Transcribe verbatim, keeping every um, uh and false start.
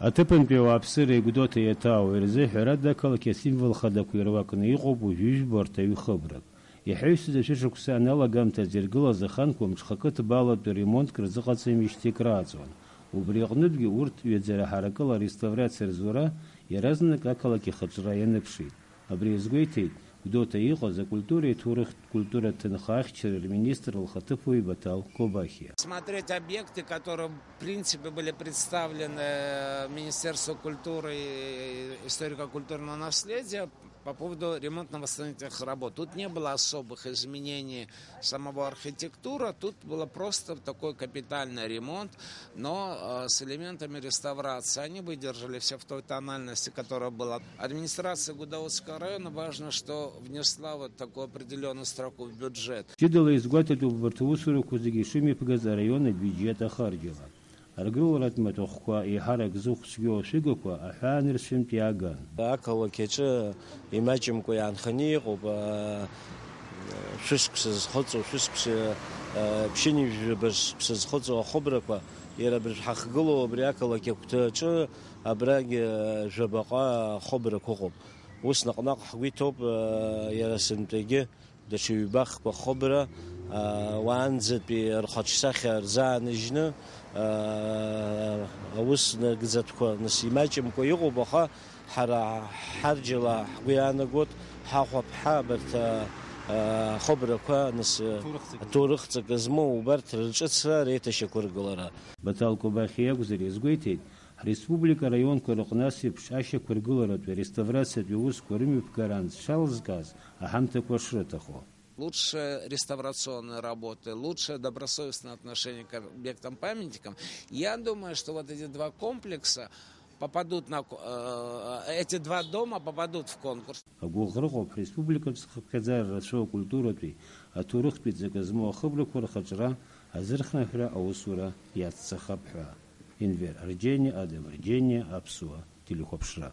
Аҭыԥантәи ауааԥсыреи Гәдоуҭеи иаҭаау ирзы ҳәарада ақалақь асимвол хадақәа ируакны иҟоуп уажәы жәбо арҭ аҩы хыбрак. Иҳаҩсыз ашәышықәса аналагамҭазы иргылаз аханқәа мҽхакы ҭбаалатәи ремонтк рзыҟаҵамижьҭеи крааҵуан. Убри аҟнытәгьы урҭ ҩаӡара ҳаракыла ареставрациа рзура иаразнак ақалақь ахаҿра ианыԥшит. Абри иазгәеиҭеит Гәдоуҭа иҟаз акультуреи аҭоурыхтә культура аҭынха ахьчареи рминистр лхаҭыԥуаҩ Баҭал Кобахиа. Смотреть объекты, которые, в принципе, были представлены Министерству культуры и историко-культурного наследия по поводу ремонтно-восстановительных работ. Тут не было особых изменений самого архитектура, тут было просто такой капитальный ремонт, но э, с элементами реставрации. Они выдержали все в той тональности, которая была. Администрации Гудаутского района важно, что внесла вот такую определенную строку в бюджет. Ҷыдала изгәаҭатәуп убарҭ аусурақәа зегьы ишымҩаԥгаз араион абиуџьет ахарџьала. Аргыларатә маҭәахәқәа еиҳарак зыхә цәгьоу ашәыгақәа аҳәаанырцәынтә иааган. Ақалақь аҿы имаҷымкәа иаанханы иҟоуп, аа, шәышықәса зхыҵуа, шәышықәса, аа, ԥшьынҩажәаба шықәса зхыҵуа ахыбрақәа, иара абыржә ҳахгылоу абри ақалақь агәҭаҿы абрагь, аа, жәабаҟа ахыбрақәа ыҟоуп. Ус наҟ-наҟ ҳгәы иҭоуп, аа, иара сынтәагьы даҽа ҩбахқәа хыбра, аа, уаанӡатәи рхаҿсахьа рзааныжьны, аа, аус нагӡатәқәа нас имаҷымкәа иҟоуп, аха ҳара ҳарџьала ҳгәы иаанагоит, ҳахәаԥҳа абарҭ, аа, хыбрақәа нас, аҭоурых ҵакы змоу убарҭ рырҿыцра, реиҭашьақәыргылара. Баҭал Кобахьиа иакәзар иазгәеиҭеит, ҳреспублика араионқәа рыҟны ас еиԥш ашьақәыргыларатәи ареставрациатәи аусқәа рымҩаԥгара анцәалзгаз аҳамҭақәа шрыҭаху. Лучшие реставрационные работы, лучшее добросовестное отношение к объектам-памятникам. Я думаю, что вот эти два комплекса попадут на ко-, э, эти два дома попадут в конкурс. Агәыӷра ыҟоуп ҳреспубликаҿ зхыԥхьаӡара рацәоу акультуратәи, аҭоурыхтәи ҵакы змоу ахыбрақәа рхаҿра азырхынҳәра аусура иацҵахап ҳәа. Енвер Арџьениа, Адам Арџьениа, Аԥсуа телехәаԥшра.